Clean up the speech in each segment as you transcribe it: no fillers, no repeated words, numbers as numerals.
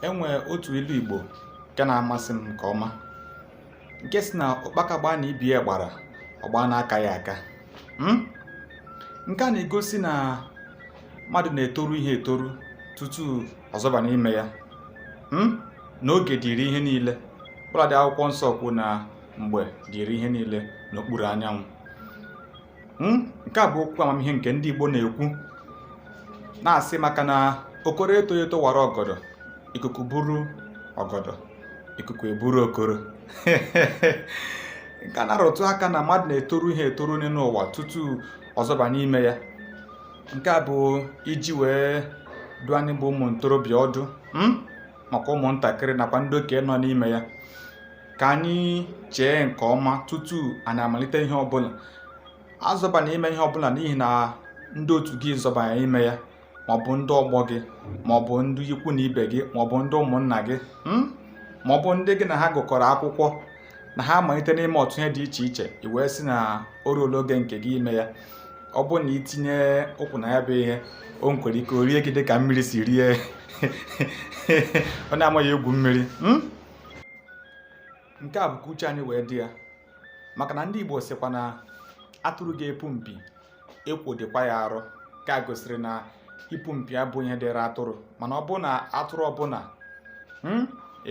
E nwee otu ilu Igbo nke na-amasị m nke ọma, nke sị na ụkpaka gbaa na ibe ya gbara, ọ gbaa na-akaghị aka. Nke a na-egosi na mmadụ na-etoru ihe etoru tutu ọ zọba n'ime ya, Na oge dịrị ihe niile. Ọbụladị akwụkwọ nsọ kwuo na mgbe dịrị ihe niile n'okpuru anyanwụ. Nke a bụ okwu amamihe nke ndị Igbo na-ekwu, na-asị maka na okoro etoghị eto wara ọgọdọ, ikuku buru ọgọdọ, ikuku eburu okoro. Nke a na-arụtụ aka na mmadụ na-etoru ihe etoru n'elu ụwa tutu ọ zọba n'ime ya. Nke a bụ iji wee dụọ anyị bụ ụmụ ntorobịa ọdụ, Maka ụmụntakịrị nakwa ndị okenye nọ n'ime ya, ka anyị chee nke ọma tutu anyị amalite ihe ọbụla. Azọbana ime ihe ọbụla n'ihi na ndị otu gị zọbanye ime ya, maọbụ ndị ọgbọ gị, maọbụ ndị ikwu na ibe gị, maọbụ ndị ụmụnna gị, Maọbụ ndị gị na ha gụkọrọ akwụkwọ na ha amalite n'ime ọtụtụ ihe dị iche iche, i wee sị na o ruola oge nke gị ime ya. Ọ bụrụ na i tinye ụkwụ na ya bụ ihe, o nwekwara ike o rie gị dịka mmiri si rie onye amaghị egwu mmiri. Nke a bụ ka uche anyị wee dị ya, maka na ndị Igbo sịkwa na atụrụ ga-epu mpi, ekwo dịkwa ya arụ. Nke a gosiri na ipu mpi abụghị ihe dịrị atụrụ, mana ọ bụrụ na atụrụ ọbụla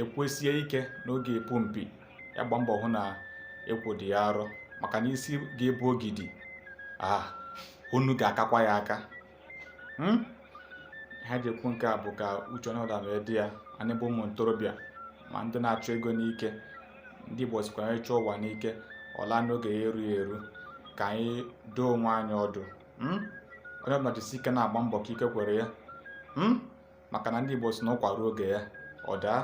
ekwesie ike na ọ ga-epu mpi, ya gba mbọ hụ na ekwo dị ya arụ, maka na isi ga-ebu ogidi a onu ga-akakwa ya aka. Ha ji ekwu nke a bụ ka uche onye ọbụla wee dị ya. Anyị bụ ụmụ ntorobịa ma ndị na-achụ ego n'ike, ndị Igbo sịkwa na ịchụ ụwa n'ike, ọ laa n'oge ya erughị eru. Ka anyị doo onwe anyị ọdụ. Onye ọbụla jisi ike na-agba mbọ ka ike kwere ya, Maka na ndị Igbo sị na ụkwa ruo oge ya, ọ daa.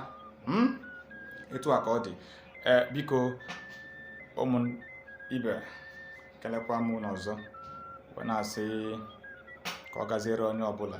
Etu a ka ọ dị. Ee, biko, ụmụ ibe, kelekwa m unu ọzọ, wee na-asị ka ọ gaziere onye ọbụla.